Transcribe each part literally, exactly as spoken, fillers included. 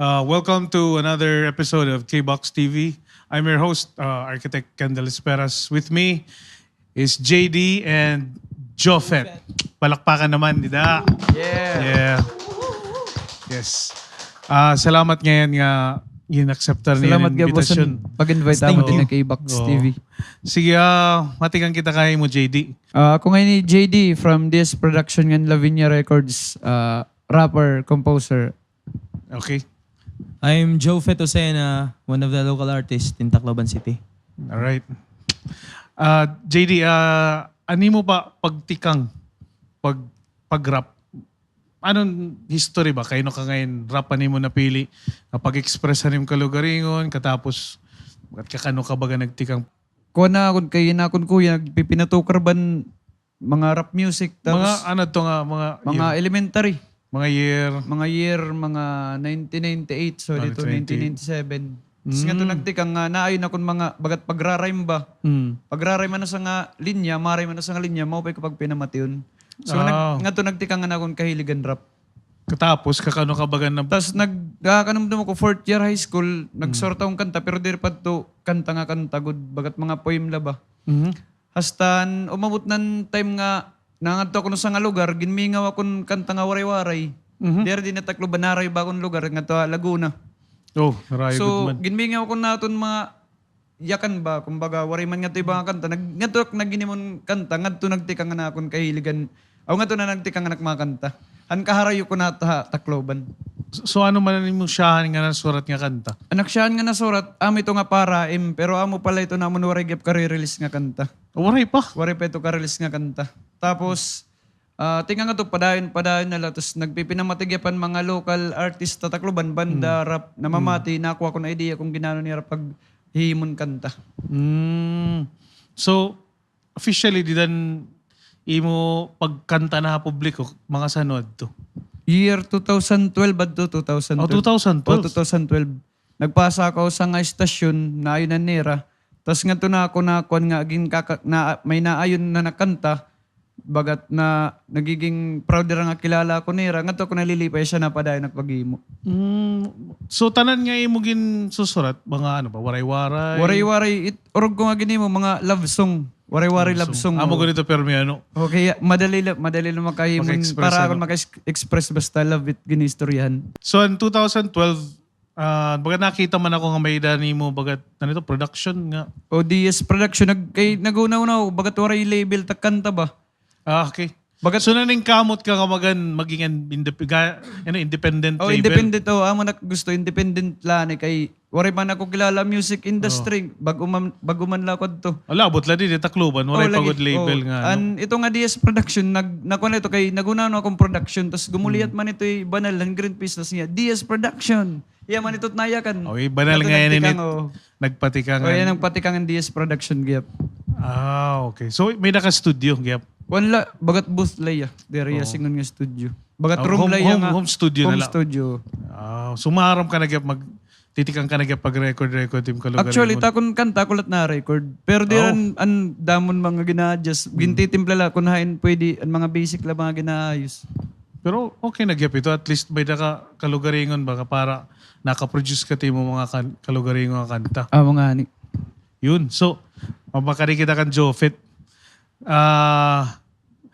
Uh, welcome to another episode of K-Box T V. I'm your host, uh, Architect Kendall Esperas. With me is J D and Jofet. Palakpakan naman, dida. Yeah. Yeah. Yes. Ah, salamat ngay-an nga gin-acceptan niyo an invitation. Salamat gihapon pag-invite amo dinhi ha K-Box T V. Oo. Sige, ah, matikang kita kay imo, J D. Ah, ako ngay-an hi J D from D S Production ngan Lavinia Records, ah, rapper, composer. Okay. I'm Jofet Osena, one of the local artists in Tacloban City. All right. Ah, J D, ah, an imo pa pagtikang pag, pag-rap? Ano an history ba? Kay ano ka ngay-an rap an imo napili? Nga pag-express han imo kalugaringon, katapos, bagat ka, kay ano ka baga nagtikang? Kuan na akon, kay an akon kuya, nagpipinatukar ba hin mga rap music. Mga tapos, ano to nga, mga, mga year? Elementary. Mga year? Mga year, mga nineteen ninety-eight, so dito, nineteen ninety-seven. Tapos ngadto nagtikang nga, naayon akon mga, bagat pagra-rhyme ba? Mm. Pagra-rhyme ano sa nga linya, ma-rhyme ano sa nga linya, mao pa it akon pagpinamation. So, nag-, ngadto nagtikang an akon kahilig han rap. Katapos, kay ano ka baga na... Tas nag-, nakakanumdom ako, fourth year high school, nagsurat akon kanta, pero diri pa ito kanta nga kanta gud, bagat mga poem la ba. Mhm. Hasta umabot na an time nga nangadto ako ha usa nga lugar, ginmingaw akon kanta nga Waray-Waray. Mhm. Diri dinhi ha Tacloban, naaray ba akon lugar, ngadto ha Laguna. Oh, narayo gud man. So, ginmingaw ako naton mga yakan ba, kumbaga, waray man ngadto iba nga kanta. Nag-, ngadto ak naghinimo hin kanta, ngadto nagtikang an akon kahilig han, aw, ngadto na nagtikang an ak mga kanta. Han kaharayo ko na ha Tacloban. So, so ano man an imo syahan nga nasurat nga kanta? An ak syahan nga nasurat, amo ito nga para, em, pero amo pa la ito namon waray gihap kare-release nga kanta. Oh, waray pa? Waray pa ito ka-release nga kanta. Tapos, ah, tikang ngadto, padayon, padayon na la. Tapos nagpipinamati gihap an mga local artist ha Tacloban, banda, rap, namamati, nakuha ko an idea kon ngan-ano nira paghihimo hin kanta. Mm. So, officially, dida an imo pagkanta na ha publiko, mga san-o adto? Year two thousand twelve adto, two thousand twelve. Oh, two thousand twelve. Oh, two thousand twelve. Nagpasa ako ha usa nga estasyon, naayonan nira. Tas ngadto na ako nakuan nga ginkaka-, na, may naayon na nga kanta, bagat na nagiging proud hira nga kilala ako nira. Ngadto ako nalilipay, asya na padayon ak paghimo. Mm, so, tanan nga imo ginsusurat, mga ano ba, Waray-Waray? Waray-Waray, it, orog ko nga ginhimo, mga love song. Waray-Waray love song. Amo gud ito, pirmi ano. Okay, madali la, madali la makahimo para akon maka-express basta love it ginistoryahan. So, an two thousand twelve, ah, baga nakita man ako nga may-ada nimo, baga, ano ito, production nga. O, D S Production, nag-, kay naghuna-huna ako, bagat waray label it ak kanta ba? Ah, okay. Bagat so, naningkamot ka nga magan-, maging an indep-, ga-, ano, independent label? O, independent, o, amo na ak gusto, independent la ni kay waray man ako kilala music industry. Bag-o man, bag-o man la ako adto. Ala, abot la didi ha Tacloban, waray pa gud label nga, ano. An, ito nga D S Production, nag-, nakuan ito kay naghuna-huna akon production, tas gumuliyat man ito hi Banal han Green Peas, tas niya, D S Production. Iya man ito it nayakan. O, hi Banal ngay-an ini nagpatikang. O, iya nagpatikang an D S Production gihap. Ah, okay. So, may-ada ka studio gihap? Kuan la, bagat booth la iya. Diri iya singon nga studio. Bagat room la iya nga home studio na la. Home studio. Ah, so maaram ka na gihap mag-, titikang ka na gihap pag-record-record it im kalugaringon? Actually, it akon kanta, ako la it na-record. Pero diri an, an damo nga mga gina-adjust. Gintitimpla la kon hain pwede, an mga basic la mga ginaayos. Pero okay na gihap ito. At least may-ada ka kalugaringon ba nga para naka-produce ka it imo mga kan-, kalugaringon nga kanta. Amo ngani. Yun. So, mabakari kita kan Jofet. Ah,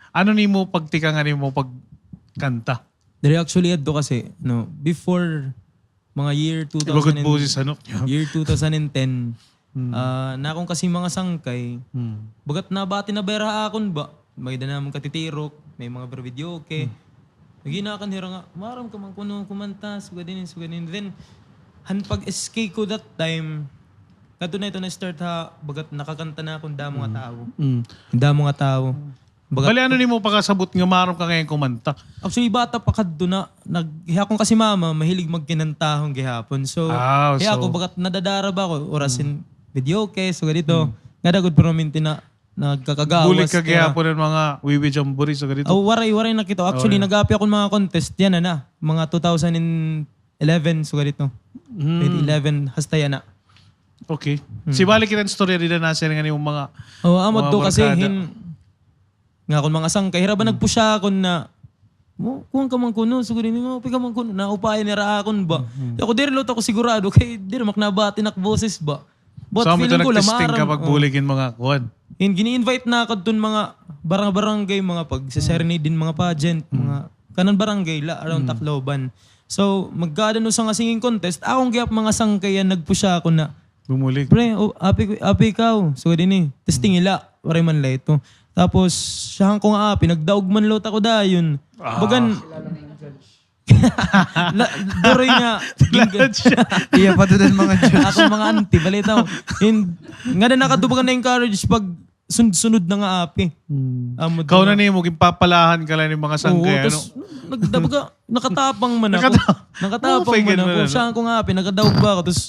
ano nimo pagtikang an imo pagkanta? Diri, actually, adto kasi, no, before mga year two thousand, year two thousand and ten, ah, an akon kasi mga sangkay, bagat nabati na ba hira ha akon ba? May-ada namon katitirok, may mga videoke. Naghinakay hira nga, maaram ka man kuno kumanta, sugad ini, sugad ini. Then, han pag-S K ko that time, kadto na ito na-start ha, bagat nakakanta na ako hin damo nga tawo. Hin damo nga tawo. Bagat... Bali, ano nimo pakasabot nga maaram ka ngay-an kumanta? Actually, bata pa kadto na, nag-, hi akon kasi mama, mahilig magkinantahon gihapon. So, hi ako, bagat nadadara ba ako, oras hin videoke, sugad ito. Ngada gud permanente na nagkakagawas. Bulig ka gihapon hin mga Wiwi Jamboree, sugad ito? O, waray, waray na kita. Actually, nag-appear ako hin mga contest, yana na, mga two thousand eleven, sugad ito. Twenty eleven, hasta yana. Okay. Sige, balik kita hin istorya dida, nasiring ngan imo mga, o, amo adto kasi hin, nga akon mga sangkay, hira ba nag-push ha akon na Mo, kuan ka man kuno, sugad ini, maupay ka man kuno, naupayan nira akon ba. Ako diri liwat ako sigurado, kay diri man ak nabati an ak boses ba. But feeling ko la, maaram. Pagbulig hin mga kuan. Hin gini-invite na ako adton mga barang-, barangay, mga pagse-serenade hin mga pageant, mga kanan barangay la, around Tacloban. So, magkaada an usa nga singing contest, akon gihap mga sangkay an nag-push ha akon na, bumulig. Pre, o, api, api ikaw. Sugad ini, testing ila, waray man la ito. Tapos, siyahan ko nga api, nagdaog man liwat ako dayon. Bagan, la, duroy nga. Iya pa doon mga judge. Ako mga auntie, balitaw. Ngada nakadto bagan na-encourage pag sunod-sunod na nga api. Amo. Kauna nimo, ginpapalahan ka la hin mga sangkay, ano? Tapos, nagdabaga, nakatapang man ako. Nakatapang man ako. Siyahan ko nga api, nagadaog pa ako. Tapos,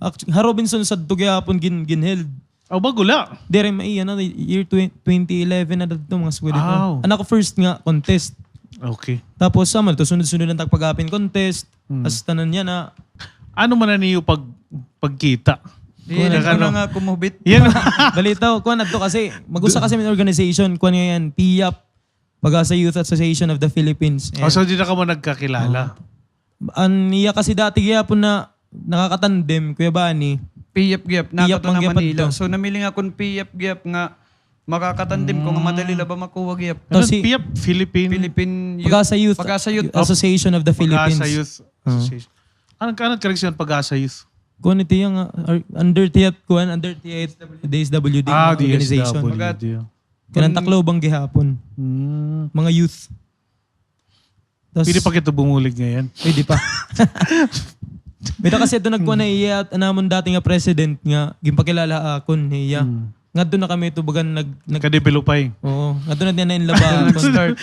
ha Robinson sadto gihapon gin-, gin-held. Aw, bag-o la. Diri, maiya na, year twen-, twenty eleven na dadto, mga sugad ito. An ako first nga contest. Okay. Tapos, sama to, sunod-sunod an tagpag-api hin contest. Hasta na niya na. Ano man an iyo pag-, pagkita? Di, ano nga kumubit. Balitaw, kuan adto kasi, mag-usa kasi may organization, kuan nga yan, PYAP, Pag-asa Youth Association of the Philippines. So, dida kamo nagkakilala? An iya kasi dati gihapon na nakakatandem, Kuya Bani. PYAP gihap, PYAP man gihap adto. So, namiling ako hin PYAP gihap nga makakatandem ko nga madali la ba makuha gihap. Ano, PYAP? Philippine? Philippine Youth. Pag-asa Youth Association of the Philippines. Pag-asa Youth Association. Ano, ano correction, Pag-asa Youth? Kuan ito yung, ah, under tiya, kuan, under tiya D S W D nga organization. Kanan Tacloban gihapon. Mga youth. Pwede pa kita bumulig ngayon? Pwede pa. Pwede kasi ito nagkuha na iya, an amon dati nga president nga, ginpakilala akon niya. Ngadto na kami ito bagan nag-, nag-, nagka-develop ay. Oo. Ngadto na niya na-inlaba akon.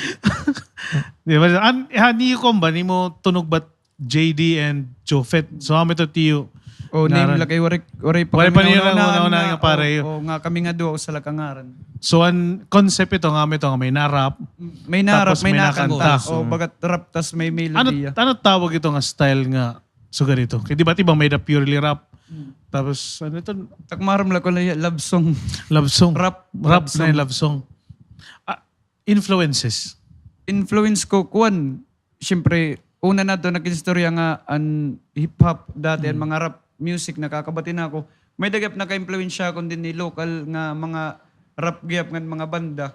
Di ba? An, ha, niyo ko ba, nimo tunog ba J D and Jofet. So, amo ito tiyo. O, name la kay waray, waray pa kami niyo na una-una nga para iyo. O, nga kami nga duha, usa la ka ngaran. So, an concept ito nga, amo ito nga may na-rap, may na-rap, tapos may nakanta. O, bagat rap, tas may melody. Ano, ano tawag ito nga style nga sugad ito? Kay di ba, iba may da purely rap. Tapos, ano ito? Tak maaram la ko la, love song. Love song. Rap, rap na love song. Ah, influences. Influence ko, kuan, siyempre, una na ito, nag-istorya nga an hip-hop, dati an mga rap music, nakakabati na ako. May da gihap naka-impluwensya akon dinhi, lokal nga mga rap gihap ngan mga banda.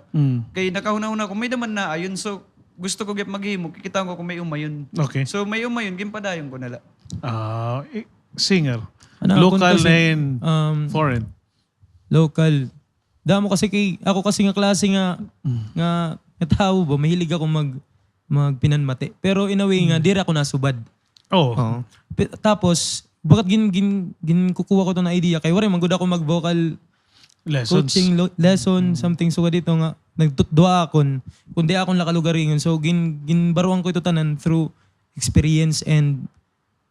Kay nakahunahuna ko, may da man naayon. So, gusto ko gihap maghimo, kikitaon ko kung may umayon. Okay. So, may umayon, ginpadayon ko na la. Ah, singer. Local na hin foreign? Local. Damo kasi kay, ako kasi nga klase nga, nga, nga tawo ba, mahilig ako mag-, magpinanmati. Pero in a way nga, diri ako nasubad. Oo. Tapos, bagat gin-, gin-, ginkukuha ko ito na idea kay waray man gud ako mag-vocal coaching, lo-, lesson, something sugad ito nga, nagtutdwa akon, kundi akon la kalugaringon. So, gin-, ginbaruan ko ito tanan through experience and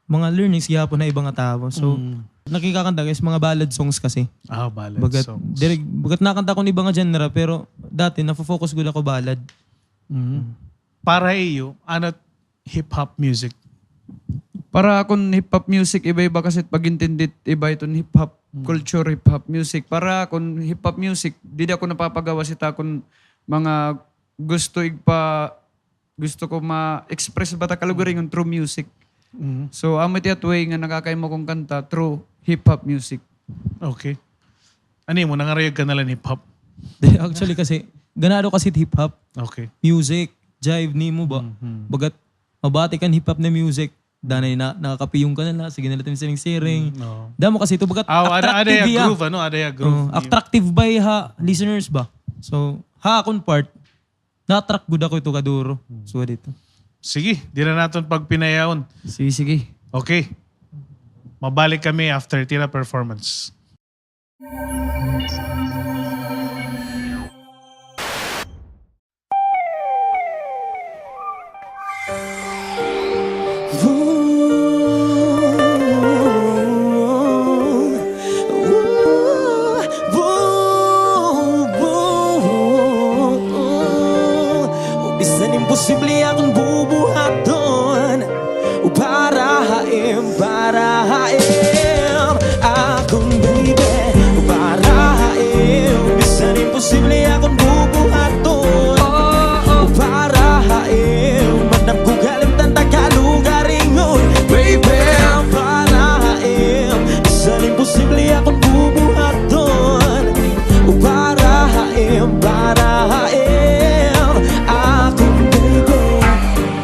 mga learnings gihapon ha iba nga tawo. So, nakikakanta, guys, mga ballad songs kasi. Ah, ballad songs. Bagat nakanta ko hin iba nga genre, pero dati, nafo-focus gud ako ballad. Para ha iyo, ano it hip-hop music? Para akon hip-hop music, iba-iba kasi it pag-intindi it iba iton hip-hop culture, hip-hop music. Para akon hip-hop music, didi ako napapagawas it akon mga gusto igpa-, gusto ko ma-express ba ta kalugaringon through music. So, amo it way nga nakakaimo kon kanta through hip-hop music. Okay. Ano imo, nangarayag ka na la hin hip-hop? Actually kasi, ganado kasi it hip-hop. Okay. Music, jive nimo ba? Bagat mabati ka hin hip-hop na music, danay na, nakakapiyong ka na la, sige na la it imo siring-siring. Damo kasi ito, bagat attractive hiya. Ada hiya groove, ano? Ada hiya groove. Attractive ba ha listeners ba? So, ha akon part, na-attract gud ako ito kaduro. Sugad ito. Sige, diri na naton pagpinayawon. Sige, sige. Okay. Mabalik kami after tira performance. Bisan imposible akon bubuhaton para ha im, para ha im, akon baby, para ha im. Bisan imposible akon bubuhaton para ha im. bubuhaton. Para ha im, para ha im, akon baby.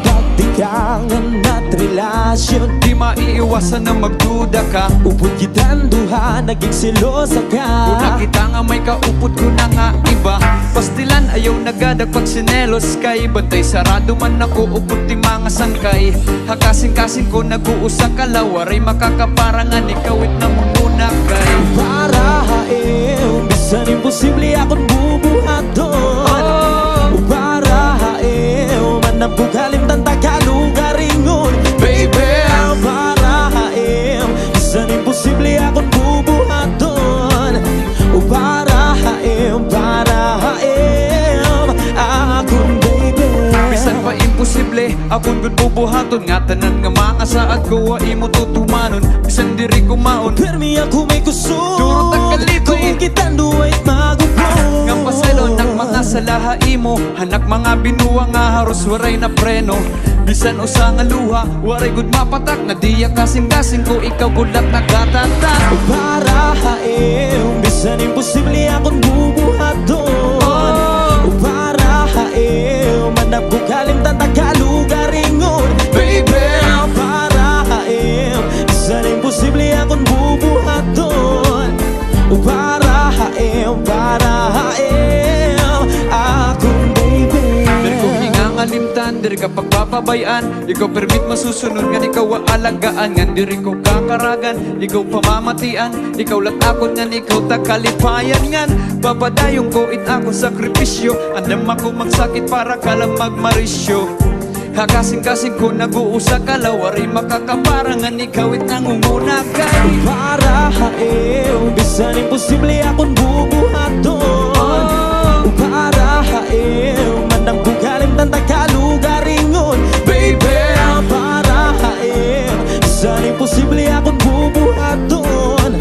Pagtikangan na't relasyon, di maiiwasan na magduda ka. Upod kita nga duha, naging selosa ka. Una kita nga may kaupod ko na nga iba. Pastilan, ayaw nagada pagsinelos kay bantay sarado man ako upod it mga sangkay. Ha kasingkasing ko nag-uusa ka la, waray makakapara ngan ikaw it nangungunakay. Para ha im, bisan imposible akon bubuhaton. Oh. Para ha im, andam ko kalimtan ta kalugaringon. Baby, para ha im, bisan imposible akon bubuhaton. Para ha im, para ha im, akon baby. Bisan pa imposible, akon gud bubuhaton. Ngatanan nga mga saad ko, wa imo tutumanon. Bisan diri ko maon, pirmi ako may kusog. Duro ta kalipay. Kun kita nga duha it magugulo. Nga pasaylo nak mga sala ha imo, han ak mga binuwa nga haros waray na preno. Bisan usa nga luha, waray gud mapatak, nga diya kasingkasing ko, ikaw gud la it nagatatak. Para ha im, bisan imposible akon bubuhaton. Oh. Para ha im, andam ko kalimtan ta kalugaringon. Baby, para ha im, bisan imposible akon bubuhaton. Para ha im, para ha im, akon baby. Diri ko gingangalimtan, diri ka pagpapabay-an. Ikaw pirmi it masusunod ngan ikaw aalagaan, ngan diri ko kakaragan, ikaw pamamatian. Ikaw la it akon ngan ikaw it kalipayan, ngan papadayon ko it akon sakripisyo. Andam ako magsakit para ka la magmarisyo. Ha kasingkasing ko nag-uusa ka la, waray makakapara ngan ikaw it nangungunakay. Para ha im, bisan imposible akon bubuhaton. Oh. Para ha im, andam ko kalimtan ta kalugaringon. Baby, para ha im, bisan imposible akon bubuhaton.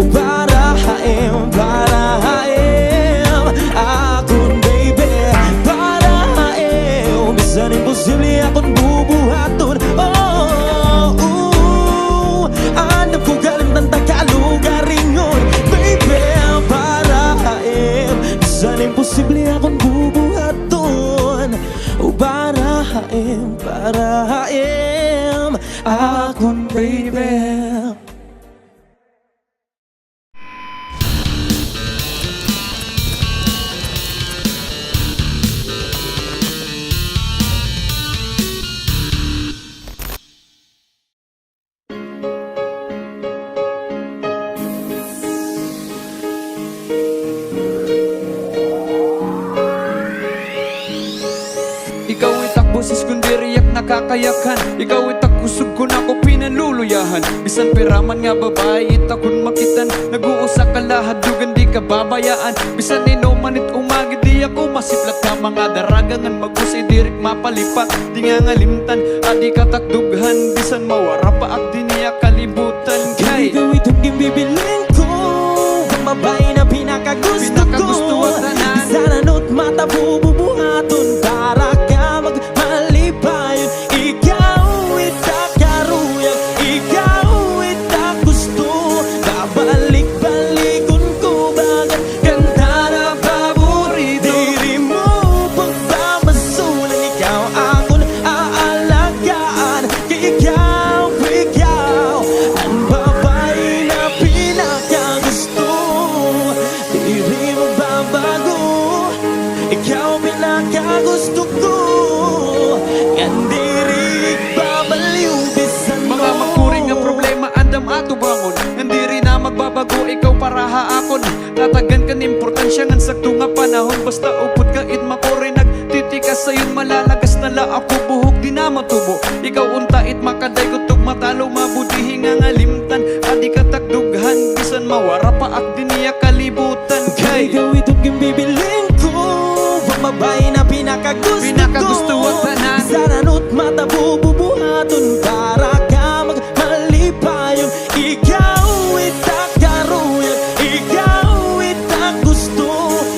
Para ha im, para ha im, akon baby. Para ha im, bisan imposible akon bubuhaton. Oh, oh, andam ko kalimtan ta kalugaringon. Baby, para ha im, bisan imposible akon bubuhaton. Para ha im, para ha im, akon baby. Ikaw it ak boses kon diri ak nakakayakan. Ikaw it ak kusog kon ako pinanluluyahan. Bisan pira man nga babaye it akon makitan, nag-uusa ka la hadlok ngan di ka babayaan. Bisan hin-o man it umagi, di ako masiplat ha mga daraga ngan mag-usay diri ak mapalipat. Di nga ngalimtan, adi ka it ak dughan, bisan mawara pa ak dinhi ha kalibutan. Kay ikaw it ginbibiling ko, nga babaye nga pinakagusto ko. Pinakagusto ha tanan. Bisan ano it matabo bubuhaton para ka magmalipayon. Ikaw it ak karuyag, ikaw it ak gusto. Babalik-balikon ko baga kanta nga paborito. Diri mo pagbabasulan, ikaw akon aalagaan. Kay ikaw, ikaw an babaye nga pinakagusto. Diri magbabago, ikaw pinakagusto ko. Ngan diri igbabalyo bisan mga makuri nga problema andam atubangon. Ngan diri na magbabago, ikaw para ha akon. Tatagan ka hin importansya ngan sakto nga panahon. Basta upod ka it makuri, nagtitikas sayon, malalagas na la ako, buhok di na matubo. Ikaw unta it makadaygot ug matalo, mabuti hi nga ngalimtan. Adi ka it ak dughan, bisan mawara pa ak dinhi ha kalibutan. Kay ikaw it ginbibiling ko, nga babaye nga pinakagusto ko. Pinakagusto ha tanan. Bisan ano it matabo bubuhaton para ka mag- malipayon. Ikaw it ak karuyag, ikaw it ak gusto.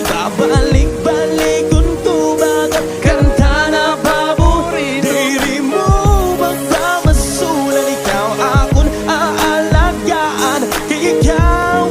Babalik-balikon ko baga kanta nga paborito. Diri mo pagbabasulan, ikaw akon aalagaan. Kay ikaw,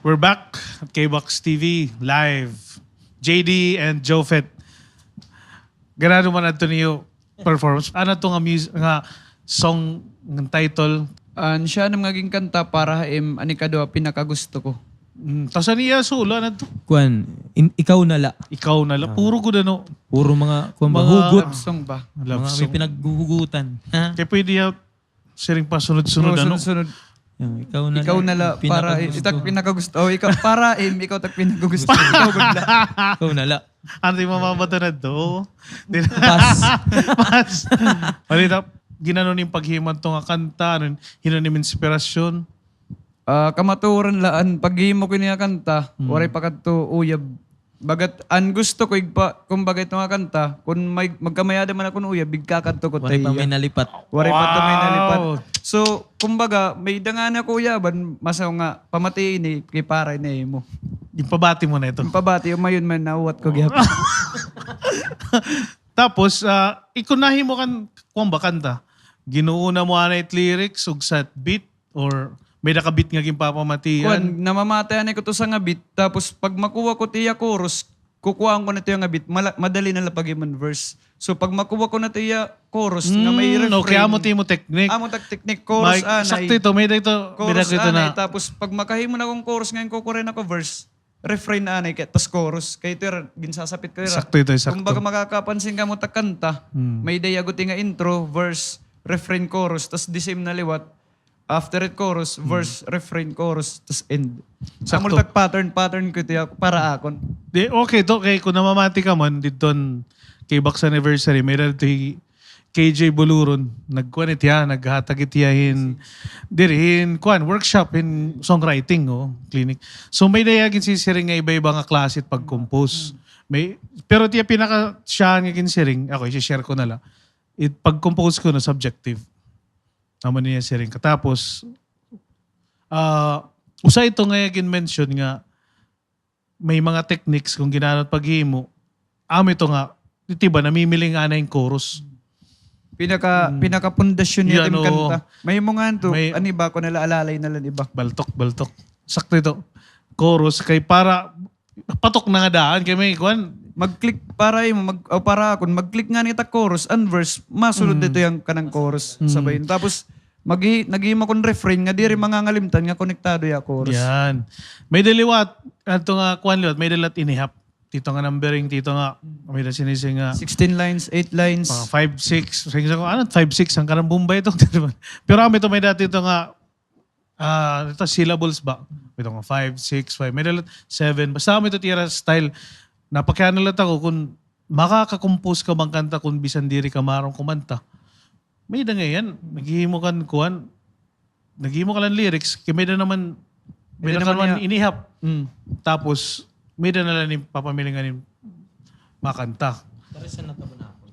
We're back at K-Box T V live. J D and Jofet. Ganado man adto niyo performance? Ano to nga mus-, nga song, nga title? An siya nga ginkanta para ha im, an ikaduha pinakagusto ko. Mm, tas an iya solo, ano to? Kuan, in-, Ikaw na la. Ikaw na la. Ah. Puro gud ano. Puro mga, kuan ba, mga hugot. Love song ba? Love song. Mga may pinaghuhugutan. Ha? Kay pwede ya siring pa sunod-sunod, ano? Sunod-sunod. Yan, Ikaw na la. Ikaw na la, para, pinakagusto. Ita pinakagusto. Oh, ikaw, para, im, ikaw tak pinakagusto. Ikaw gud la. Ikaw na la. Ano yung mamabato na to? Pass. Pass. Balita, ginano nim paghimo to nga kanta, ano, hin-o nim inspirasyon? Ah, kamatuoran la an paghimo ko niya kanta, hmm, waray pa kadto uyab. Bagat an gusto ko igpa-, kumbaga ito nga kanta, kun may, magkamay-ada man akon uyab, igkakadto ko tiya. Waray pa may nalipat. Waray pa to may nalipat. Wow! So, kumbaga, may-ada ngani ako uyaban, masaw nga, pamati ini, kay para ini imo. Ginpabati mo na ito. Ginpabati, umayon man, nauwat ko gihapon. Tapos, ah, ikon nahimo kan, kuan ba, kanta? Ginuuna mo anay it lyrics, ug sa beat, or may-ada ka beat nga ginpapamatian? Kuan, namamatian ko to sa nga beat, tapos pag makuha ko tiya chorus, kukuhaan ko na tiya nga beat, mala-, madali na la paghimo an verse. So, pag makuha ko na tiya chorus, nga may refrain. Mm, okay, amo ti imo technique. Amo tak technique, chorus, anay. Sakto ito, may-ada ito, chorus, may-ada ito anay, na. Tapos, pag makahimo na akon chorus, ngayon kukuren ako verse, refrain anay, kay, tas chorus. Kay ito, ginsasapit ko ira. Sakto ito, sakto. Kumbaga, makakapansin kamo ta kanta, hmm, may-ada ya gud ti nga intro, verse, refrain, chorus, tas the same na liwat. After it, chorus, hmm, verse, refrain, chorus, tas end. Sakto. Amo tak pattern, pattern ko ito ya para akon. Di, okay to, kay kun namamati ka man, didton, kay Box Anniversary, may-ada didto hi K J Buluron, nagkuan it hiya, naghatag it hiya hin, diri, hin, kuan, workshop hin songwriting, o, clinic. So, may-ada hiya ginsisiring nga iba-iba nga klase it pag-compose. May, pero tiya pinaka siya nga ginsiring, ako, isi-share ko na la. It pag-compose kuno subjective. Amo niya siring. Katapos, ah, usa ito nga iya gin-mention nga may mga techniques kon ginano it paghimo. Amo ito nga, iti ba, namimiling anay hin chorus. Pinaka, hmm, pinakapundasyon niya, yan, it kanta. Mahimo ngani to, may, an iba, kon nalaalalay na la an iba. Baltok, baltok. Sakto ito. Chorus, kay para, patok na nga daan, kay may kuan. Mag-click para imo, mag-, o, para akon, mag-click ngani ta chorus, an verse, masulod didto an kanan chorus, hmm, sabay. Tapos, Magi-, naghimo kon refrain nga diri mangangalimtan nga konektado ya chorus. Yan. May-ada liwat, adto nga kuan liwat, may-ada liwat inihap. Tito nga numbering, tito nga, may-ada sinisi nga sixteen lines, eight lines. Mga five, six, sing-, sing-, ano, five, six, an kanan Bombay ito. Pero amo ito may-ada tito nga, ah, ito, syllables ba? Ito nga five, six, five, may-ada liwat seven. Basta amo ito tiya ira style. Napakiana liwat ako kon makaka-compose ka ba hin kanta kon bisan diri ka maaram kumanta. May-ada ngay-an, naghihimo kan kuan, naghimo ka la hin lyrics, kay may-ada naman, may-ada naman inihap. Mm. Tapos, may-ada na la nim papamiling ngan hin makanta. Pareha sa natabo na akon.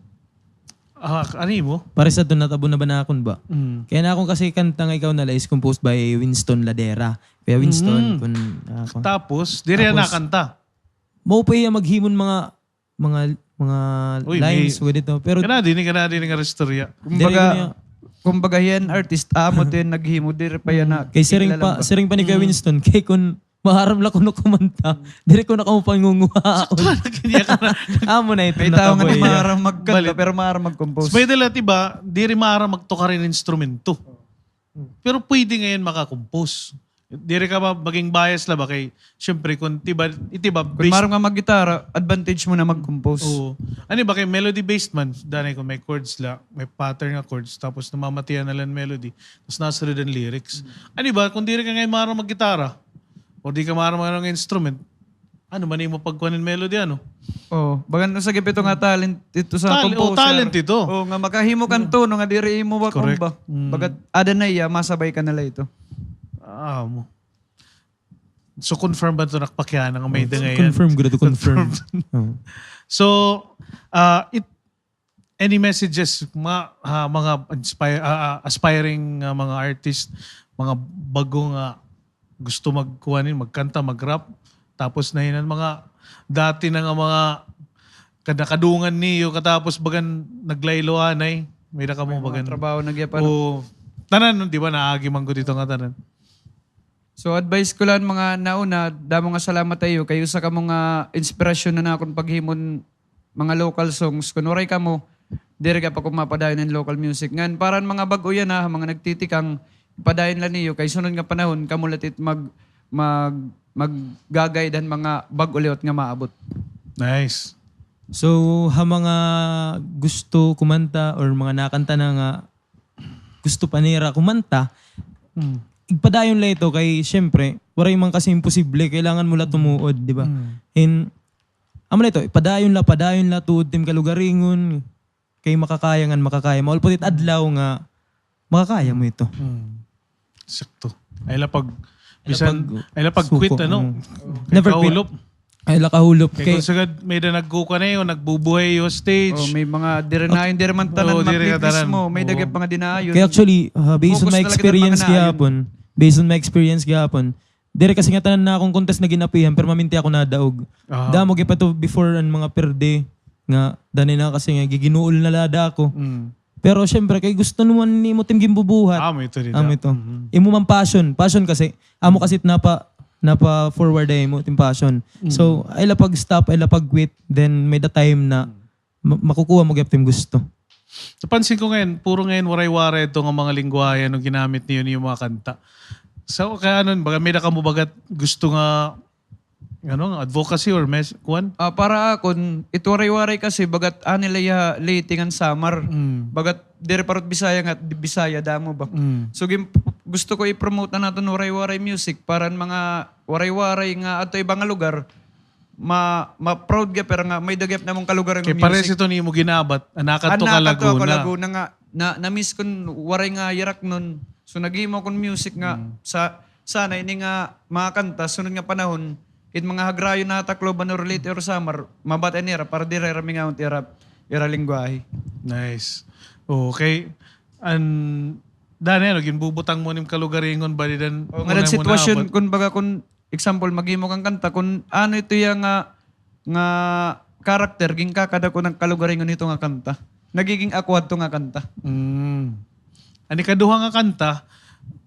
Ah, ano imo? Pareha sa natabo na ba na akon ba? Mm. Kay an akon kasi kanta nga Ikaw na La is composed by Winston Ladera. Kuya Winston, mm, kun, ah, kun, tapos, diri na nakanta. Mao pa hiya maghimo hin mga mga, mga lines, pwede to. Pero kana dinhi, kana dinhi nga istorya. Kumbaga, kumbaga, hiya an artist, amo to hiya an naghimo, diri pa hiya na. Kay siring pa, siring pa ni Kuya Winston, kay kun maaram la kuno kumanta, diri ko na kamo pangunguhaon. Amo na ito. May tawo nga di maaram magkanta, pero maaram mag-compose. Pwede la, di ba, diri maaram magtukar hin instrumento. Pero pwede ngay-an maka-compose. Diri ka ba maging bias la ba kay, siyempre, kun tiba, itiba, kun maaram nga maggitara, advantage mo na mag-compose. Oo. Ano ba kay melody-based man, danay kun may chords la, may pattern nga chords, tapos namamatian na la hin melody, tapos nasunod an lyrics. Ano ba, kun diri ka ngay-an maaram maggitara, o di ka maaram nga instrument, ano man imo pagkuan hin melody, ano? Oo. Bagan usa gihap ito nga talent ito sa composer. Talent ito. Oo, nga makahimo kan tono nga diri imo makuan ba. Correct. Mm. Bagat ada na iya, masabay ka na la ito. Ah, mo. So, confirm ba ito, nakpakiana nga may-ada ngay-an? Confirm, gud ito, confirm. Confirm. Oo. So, ah, it, any messages, mga, ah, mga inspire, ah, ah, aspiring, ah, mga artist, mga bag-o nga gusto magkuan hin, magkanta, mag-rap, tapos na hin an mga dati na nga mga kada kadungan niyo, katapos bagan naglaylo anay, may-ada kamo bagan trabaho na gihapon. O, tanan, di ba, naagi man gud ito nga tanan. So, advice ko la mga nauna, damo nga salamat ha iyo, kay usa kamo nga inspirasyon na nakon paghimo hin mga local songs. Kun waray kamo, diri gihap ako mapadayon hin local music. Ngan, para han mga bag-o yana, mga nagtitikang, ipadayon la niyo, kay sunod nga panahon, kamo la it mag-, mag-, mag-guide han mga bag-o liwat nga maabot. Nice. So, ha mga gusto kumanta or mga nakanta na nga gusto pa nira kumanta, hmm, igpadayon la ito kay, siyempre, waray man kasi imposible, kailangan mo la tumuod, di ba? Hmm. And, amo la ito, ipadayon la, padayon la, tuod it im kalugaringon, kay makakaya ngan makakaya. Maulpot it adlaw nga makakaya mo ito. Hmm. Sakto. Ay la pag, bisan, ay la pag quit, ano? Never quit. Ay la kahulop. Kay kun sugad, may-ada nagkukuan ha iyo, nagbubuhay ha iyo stage. Oh, may mga diri na, diri man tanan mapitis mo, may-ada gihap mga dinaayon. Kay actually, ah, based on my experience gihapon, based on my experience gihapon, diri kasi nga tanan nga akon contest nga gin-apihan, permanente ako nadaog. Damo gihap ito before an mga perde, nga danay na kasi nga giginuol na la ada ako. Mm. Pero siyempre, kay gusto naman nimo it im ginbubuhat. Amo ito, di ba? Amo ito. Mhm. Imo man passion. Passion kasi, amo kasi it napa-, napa-forward ha imo it im passion. Mm. So, ay la pag-stop, ay la pag-quit, then may-ada time na ma-, makukuha mo gihap it im gusto. Napansin ko ngayon, puro ngayon Waray-Waray ito nga mga lengguwahe, ano, ginamit niyo, niyo mga kanta. So, kay ano, baga may-ada kamo baga it gusto nga ano, advocacy or mes-, kuan? Ah, para akon, it Waray-Waray kasi, bagat anay la iya Leyte ngan Samar. Mm. Bagat diri parot Bisaya nga, di-, Bisaya damo ba? Mm. So, gin-, gusto ko i-promote an aton Waray-Waray music para an mga Waray-Waray nga adto iba nga lugar, ma-, ma-proud gihap hira nga may-ada gihap namon kalugaringon music. Kay pares ito nimo gin-abat, an nakadto ka Laguna. An nakadto ako Laguna nga, na, na-miss kon waray nga hiraknon. So, naghimo akon music nga sa, sana ini nga mga kanta, sunod nga panahon, it mga hagrayon na Tacloban or Leyte or Samar, mabati nira para diri hira mingawon it ira, ira lengguwahe. Nice. Okay. An, danay, ano, ginbubutang mo nim kalugaringon, bali dan, o, ngada sitwasyon, kun baga, kun example, maghimo kang kanta, kun ano ito iya nga, nga character, ginkakadako na kalugaringon hito nga kanta. Nagiging ako adto nga kanta. Mm. An ikaduha nga kanta,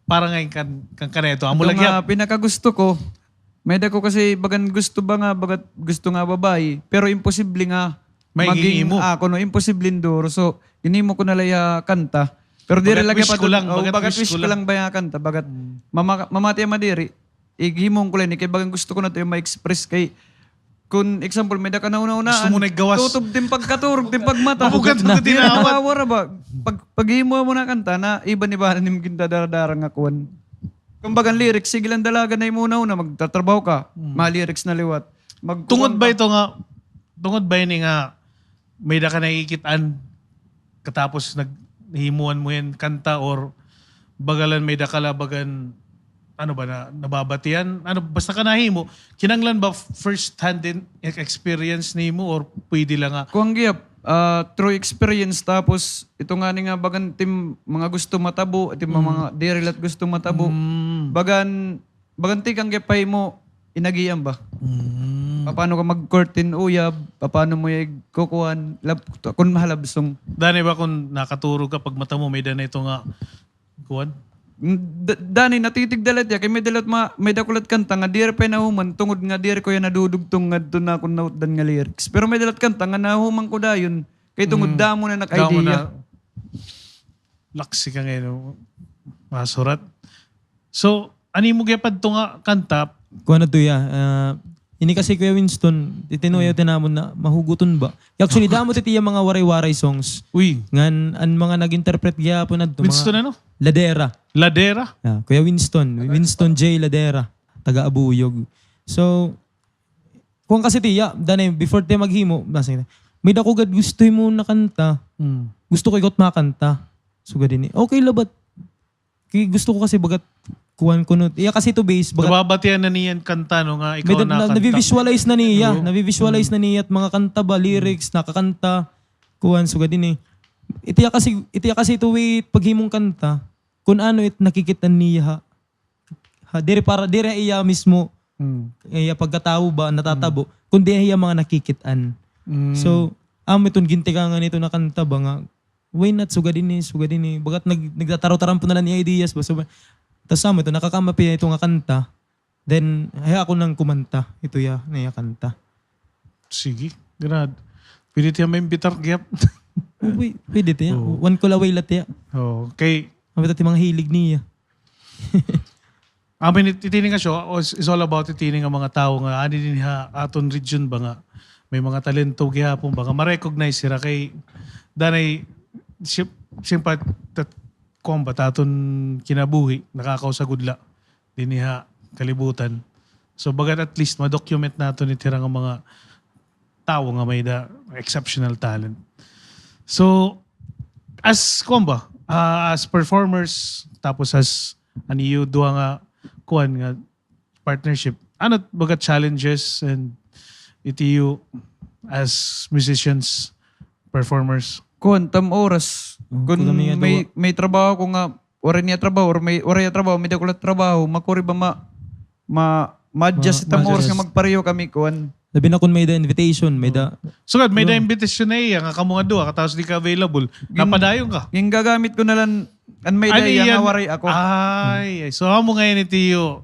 para ngay kan, kan, kan ito. Amo lagi nga pinakagusto ko, may-ada ko kasi bagan gusto ba nga, bagat gusto nga babayi, pero imposible nga maging imo. Ah, kuno, imposible duro. So, ginhimo ko na la iya kanta. Pero diri lagi pa, bagat wish ko lang ba iya kanta, bagat mama-, mamati ama diri. Ighimo ko la ini kay bagan gusto ko na ito iya ma-express kay, kun example, may-ada ka nahunahunaan. Gusto mo na igawas. Tutob it im pagkaturog, it im pagmata. Mabugat na. Nawawara ba? Pag, paghimo mo na kanta, na iba-iba na nim gindadara-dara nga kuan. Kumbaga, lyrics, sige lang dalagan na imo hunahuna, magtatrabaho ka, mga lyrics na liwat. Tungod ba ito nga, tungod ba ini nga may-ada ka nakikit-an, katapos nag-, nahimuan mo hin kanta, or baga la may-ada ka la bagan, ano ba na, nababatian? Ano, basta ka nahimo, kinahanglan ba first hand din e-, experience nimo, or pwede la nga? Kuan gihap, ah, through experience, tapos ito ngani nga bagan it im mga gusto matabo, it im mga diri la it gusto matabo. Mm. Bagan, bagan tikang gihap pa imo, inagian ba? Mm. Papaano ka mag-court hin uyab? Papaano mo iya kukuan? Lab-, kun mahalabsong. Danay ba kun nakaturog ka, pagmata mo, may-ada na ito nga kuan? Mm, da-, danay, natitigda la it iya, kay may-ada la it ma-, may-ada ko la it kanta nga diri pa iya nahuman, tungod nga diri ko iya nadudugtong ngadto nakon nautdan nga lyrics. Pero may-ada la it kanta nga nahuman ko dayon, kay tungod damo na nak-idea. Damo na. Laksi ka ngay-an masurat. So, an imo gihap adto nga kanta? Kuan adto iya, ah, ini kasi, Kuya Winston, titinuyaw ta namon na mahuguton ba. Actually, damo it iya mga Waray-Waray songs. Uy. Ngan an mga nag-interpret gihapon adto, Winston mga ano? Ladera. Ladera? Ah, Kuya Winston, Winston J Ladera, taga Abuyog. So, kuan kasi tiya, danay, before tiya maghimo, basta, may-ada ko gad gusto himo nga kanta. Hmm. Gusto ko ikaw it makanta. Sugad ini. Okay la ba? Kay gusto ko kasi bagat kuan kuno. Iya kasi ito base, bagat nababatian na niya an kanta, no, nga ikaw an nakanta. Navi-visualize na niya. Oo. Navi-visualize na niya it mga kanta ba, lyrics, nakakanta, kuan, sugad ini. Itiya kasi, itiya kasi ito way paghimong kanta, kun ano it nakikit-an niya ha. Ha, diri para, diri iya mismo, iya pagkatawo ba, natatabo, kundi iya mga nakikit-an. Mm. So, amo iton gintikangan ito nga kanta ba nga, why not, sugad ini, sugad ini. Bagat nag-, nagtataro-tarampo na la hin ideas ba. So, Tas amo ito, nakakaama pa hiya ito nga kanta. Then, hiya ako nang kumanta. Ito hiya, na hiya kanta. Sige, ganahan. Pwede tiya maimbitar, gihap. Uy, pwede tiya. Oo. One call away la tiya. Oo, kay amo ito it mga hilig niya. I mean, it-, itini nga show is, is all about itini nga mga tawo nga adi dinhi ha aton region ba nga may mga talento gihapon ba nga ma-recognize sira kay danay si-, simpat tat-, kuan ba, it aton kinabuhi, nakakaw sa gudla dinhi ha kalibutan. So, bagat at least ma-document naton it hira nga mga tawo nga may-ada exceptional talent. So, as, kuan ba, ah, as performers, tapos as an iyo duha nga, kuan nga, partnership, ano it baga challenges and it iyo as musicians, performers? Kuan, tam oras. Oh, kun kulang niya may, duha. May trabaho ko nga, waray niya trabaho, or may, waray niya trabaho, may-ada ko la trabaho, makuri ba ma-, ma-, ma-adjust it am oras nga magpareho kami, kuan. Labi na kun may-ada invitation, may-ada. Sugad, may-ada invitation na iya nga kamo nga duha, katapos di ka available. Napadayon ka. Gingagamit ko na lang an may-ada iya nga waray ako. Ay, ay. So, amo ngay-an it iyo,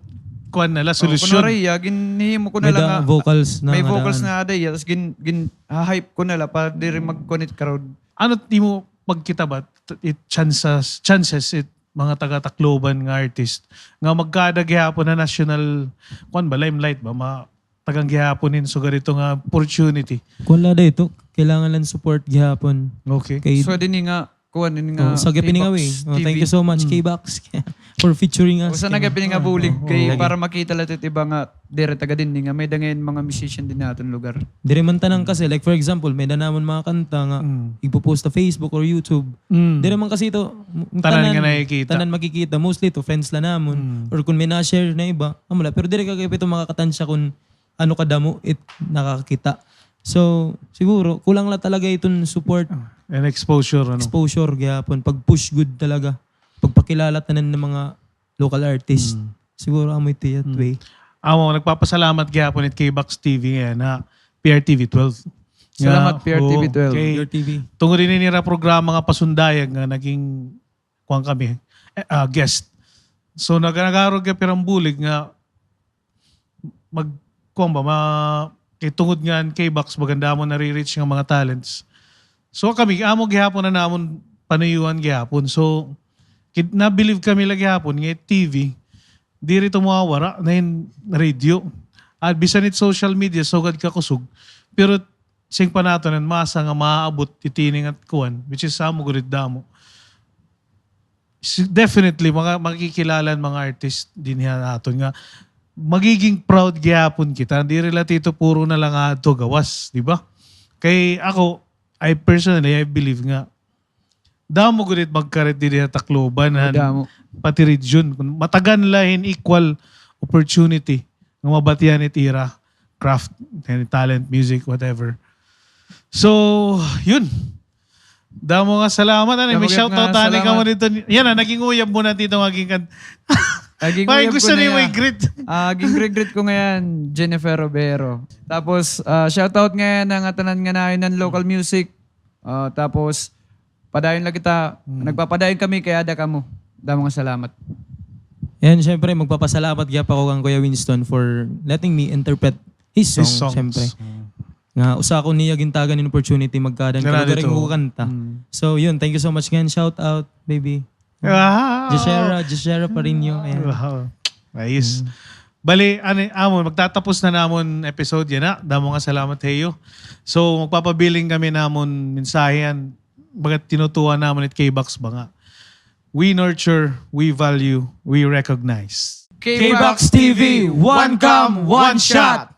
kuan na la, solusyon. Kun waray iya, ginhimo ko na lang nga vocals na may vocals na ada iya, tas gin-, gin-hype ko na la para diri mag-connect crowd. Ano it imo pagkita ba, it chances, chances it mga taga-Tacloban nga artist nga magkada gihapon ha national, kuan ba, limelight ba, ma-, tagan gihapon hin sugad ito nga opportunity. Kuan la dito, kailangan lang support gihapon. Okay. Kay so, dinhi nga, kuan, dinhi nga, oh, sa Gapingawi. Oh, thank you so much, K-Box, for featuring us. Usa na Gapingawi nga bulig kay para makita la it iba nga diri taga dinhi nga may-ada ngay-an mga musician dinhi ha aton lugar. Diri man tanan kasi, like, for example, may-ada namon mga kanta nga igpo-post sa Facebook or YouTube. Diri man kasi ito, tanan nga nakikita. Tanan makikita, mostly to friends la namon. Or kun may na-share na iba, amo la. Pero diri ka kay ito makakatansya kun ano kadamo it nakakita. So, siguro, kulang la talaga iton support. And exposure, ano? Exposure, gihapon. Pag-push gud talaga. Pagpakilala tanan nga mga local artist. Siguro, amo ito, that way. Amo, nagpapasalamat gihapon it K-Box T V ngay-an ha P R T V twelve. Salamat, P R T V twelve. Kay, P R T V. Tungod ini nira programa nga Pasundayag nga naging kuan kami, eh, ah, guest. So, naga-, nag-aarog kami pirang bulig nga mag-, kuan ba, ma-, kay tungod nga an K-Box, bagan damo nare-reach nga mga talents. So, kami, amo gihapon an amon panuyuan gihapon. So, kit-, na-believe kami la gihapon nga it T V, diri ito mawawara, na hin radio. At bisan it social media, sugad kakusog. Pero, siring pa naton an masa nga maaabot itini nga kuan, which is amo gud it damo. Si-, definitely, mga, makikilala an mga artist dinhi ha aton nga magiging proud gihapon kita. Diri la ito puro na la nga adto gawas, di ba? Kay ako, I personally, I believe nga damo gud it magkarit dinhi ha Tacloban, han pati region. Kun matagan la hin equal opportunity nga mabatian it ira craft, any talent, music, whatever. So, yun. Damo nga salamat. Ano, may shoutout tani kamo dito. Yan na, naging uyab mo na dito, naging kan-, naging uyab ko gusto na niyo yan. Ah, gin-greet-greet ko ngay-an, Jennifer Robero. Tapos, ah, shoutout ngay-an nga tanan nga naayunan local music. Ah, tapos, padayon la kita. Nagpapadayon kami kay ada kamo. Damo nga salamat. And syempre, magpapasalamat gihap ako kan Kuya Winston for letting me interpret his songs, syempre. Nga usa ako niya gintagan hin opportunity magkada hin kalugaringon ko kanta. So, yun, thank you so much again. Shout out, baby. Wow! Jeshera, Jeshera Parino, ayan. Wow. Ayos. Bali, ani, amon, magtatapos na namon episode yana. Damo nga salamat ha iyo. So, magpapabilin kami namon mensahe an baga tinutuwa namon it K-Box ba nga. We nurture, we value, we recognize. K-Box T V, one cam, one shot.